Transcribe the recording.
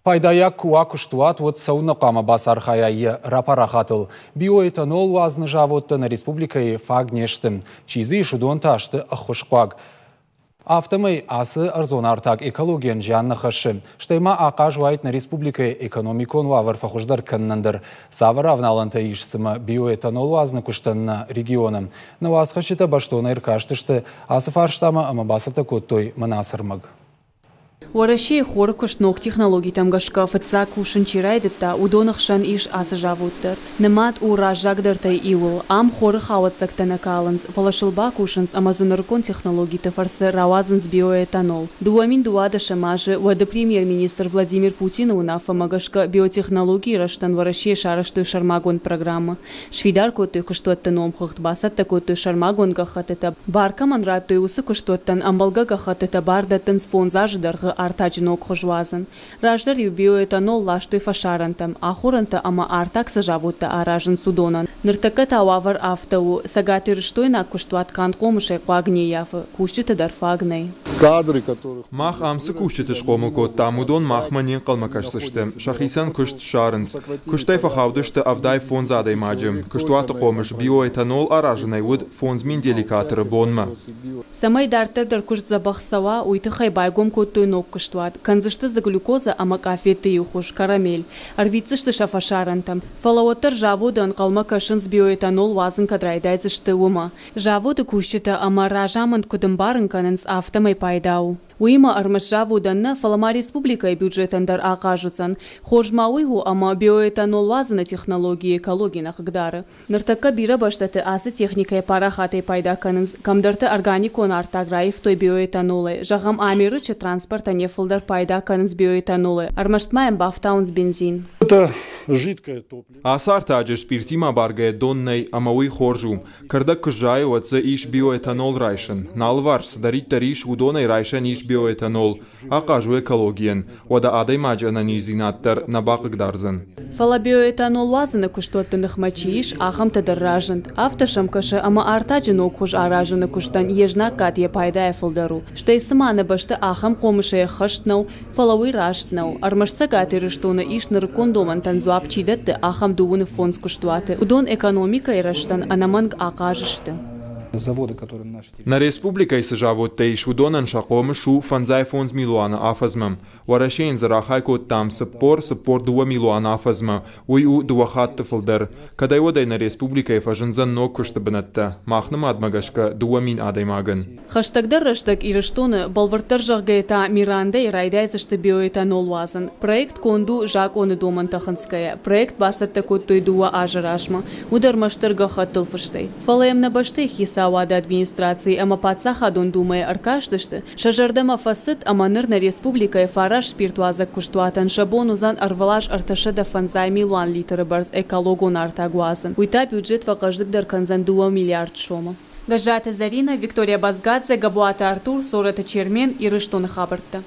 Пайдайаг куы уа куыстуат, уӕд цӕуылнӕ хъуамӕ бацархайа йӕ рапарахатыл? Биоэтанол уадзыны заводтӕ нӕ республикӕйы фаг не сты. Чи дзы ис, уыдон та сты ӕххуысхъуаг. Афтӕмӕй ацы ӕрдзон артаг экологийӕн зиан нӕ хӕссы. Стӕй ма ахъаз уаид нӕ республикӕйы экономикон уавӕр фӕхуыздӕр кӕнынӕн дӕр. Цавӕр авналӕнтӕ ис цымӕ биоэтанол уадзыны куыстӕн нӕ регионы? Нӕ уацхӕсджытӕ бӕстонӕй ӕркастысты ацы фарстамӕ ӕмӕ бацӕттӕ кодтой мӕнӕ ацы ӕрмӕг. Уӕрӕсейы хоры куыст ног технологитӕм гӕсгӕ фыццаг кусын чи райдыдта, уыдоны хсӕн ис ацы завод дӕр. Нымад у раззагдӕртӕй иуыл. Ам хоры хауӕццӕгтӕ нӕ калынц, фӕлӕ сыл бакусынц ӕмӕ дзы нырыккон технологиты фӕрцы рауадзынц биоэтанол. 2012 азы уӕды премьер-министр Владимир Путины уынаффӕмӕ гӕсгӕ биотехнологийы рӕзтӕн Уӕрӕсейы сарӕзтой сӕрмагонд программӕ. Сфидар кодтой куыстуӕтты номхыгъд, бацӕттӕ кодтой сӕрмагонд гӕххӕттытӕ. Бар кӕмӕн радтой, уыцы куыстуӕттӕн ӕмбӕлгӕ гӕххӕттытӕ бар дӕттынц фондз азы дӕргъы артаджы ног хуыз уадзын. Раздӕр-иу биоэтанол ластой фӕсарӕнтӕм, ахорӕнтӕ ӕмӕ артаг цы заводтӕ аразынц, уыдонӕн. Ныртӕккӕ та уавӕр афтӕ у, цӕгатирыстойнаг куыстуат канд хъомысӕй хъуаг не ййафы, кусджыты дӕр фаг нӕй. Кадры, которых Мах ам цы кусджыты схъомыл кодтам, уыдон махмӕ не нхъӕлмӕ кӕсдзысты, сӕхицӕн куыст ссарынц. Куыстӕй фӕхаудысты 75 адӕймаджы. Куыстуаты хъомыс биоэтанол аразынӕй уыд 5000 деликаторы бонмӕ. Цӕмӕй дарддӕр дӕр куыст дзӕбӕх цӕуа, уый тыххӕй байгом кодтой ног куыстуат. Кӕндзысты дзы глюкозӕ ӕмӕ къафетты иу хуыз, карамель. Ӕрвитдзысты сӕ фӕсарӕнтӕм. Фӕлӕ уӕддӕр заводы ӕнхъӕлмӕ кӕсынц биоэтанол уадзын кӕд райдайдзысты, уымӕ. Заводы кусджытӕ ӕмӕ разамынд куыд ӕмбарын кӕнынц, афтӕмӕй пайда у. Уыимӕ ӕрмӕст заводӕн нӕ, фӕлӕ ма республикӕйы бюджетӕн дӕр ахъаз уыдзӕн. Хорз ма уый у, ӕмӕ биоэтанол уадзыны технологи экологи нӕ хъыгдары. Ныртӕккӕ бирӕ бӕстӕты ацы техникӕйӕ парахатӕй пайда кӕнынц, кӕмдӕрты органикон артаг раивтой биоэтанолӕй. Зӕгъӕм, Амерычы транспортӕн йӕ фылдӕр пайда кӕнынц биоэтанолӕй, ӕрмӕст ма йӕм бафтауынц бензин. Это жидкое топливо. Ацы артаджы спиртимӕ баргӕйӕ дон нӕй ӕмӕ уый хорз у. Кӕрдӕг куы сзайы, уӕд дзы ис биоэтанол райсын. Нӕ алыварс цыдӕриддӕр ис, уыдонӕй райсӕн ис биоэтанол. Ахъаз у экологийӕн. Уӕдӕ адӕймаджы ӕнӕниздзинад дӕр нӕ бахъыгдардзӕн. Фӕлӕ биоэтанол уадзыны куыстуӕтты ныхмӕ чи ис, ахӕмтӕ дӕр разынд. Афтӕ сӕм кӕсы, ӕмӕ артаджы ног хуыз аразыны куыстӕн йе знаггад йӕ пайдайӕ фылдӕр у. Стӕй цыма нӕ бӕстӕ ахӕм хъомысӕй ӕххӕст нӕу, Фӕлӕ уый раст нӕу. Ӕрмӕст Цӕгат Ирыстоны ис нырыккон домӕнтӕн дзуапп чи дӕтты, ахӕм дыууыны фондз куыстуаты. Уыдон экономикӕйы рӕзтӕн ӕнӕмӕнг ахъаз сты. Нӕ республикӕйы цы заводтӕ ис, уыдонӕн сӕ хъомыс у 55 милуаны афӕдзмӕ. Уӕрӕсейӕн дзы рахай кодтам 40-42 милуаны афӕдзмӕ. Уый у дыууӕ хатты фылдӕр. Кӕдӕй-уӕдӕй нӕ республикӕйы фӕзындзӕн ног куысты бынӕттӕ, мах нымадмӕ гӕсгӕ, 2000 адӕймагӕн. Хӕстӕгдӕр рӕстӕг Ирыстоны, бӕлвырддӕр зӕгъгӕйӕ та Мирандӕйы райдайдзысты биоэтанол уадзын. Проект конд у закъоны домӕнтӕ хынцгӕйӕ. Проект бацӕттӕ кодтой дыууӕ азы размӕ. Уыд ӕрмӕстдӕр гӕххӕттыл фыстӕй. Фӕлӕ йӕм нӕ бӕстӕйы хицауады администрацийы ӕмӕ паддзахадон думӕйы ӕркастысты, сӕ зӕрдӕмӕ фӕцыд ӕмӕ ныр нӕ республикӕйы фараст спиртуадзӕг куыстуатӕн сӕ бон уыдзӕн ӕрвылаз 350 милуан литры бӕрц экологон артаг уадзын. Уый та бюджет фӕхъӕздыгдӕр кӕндзӕн дыууӕ миллиард сомы. Гӕззаты Зӕринӕ, Виктория Базгадзе, Габуаты Артур, Цорӕты Чермен, Ирыстоны хабӕрттӕ.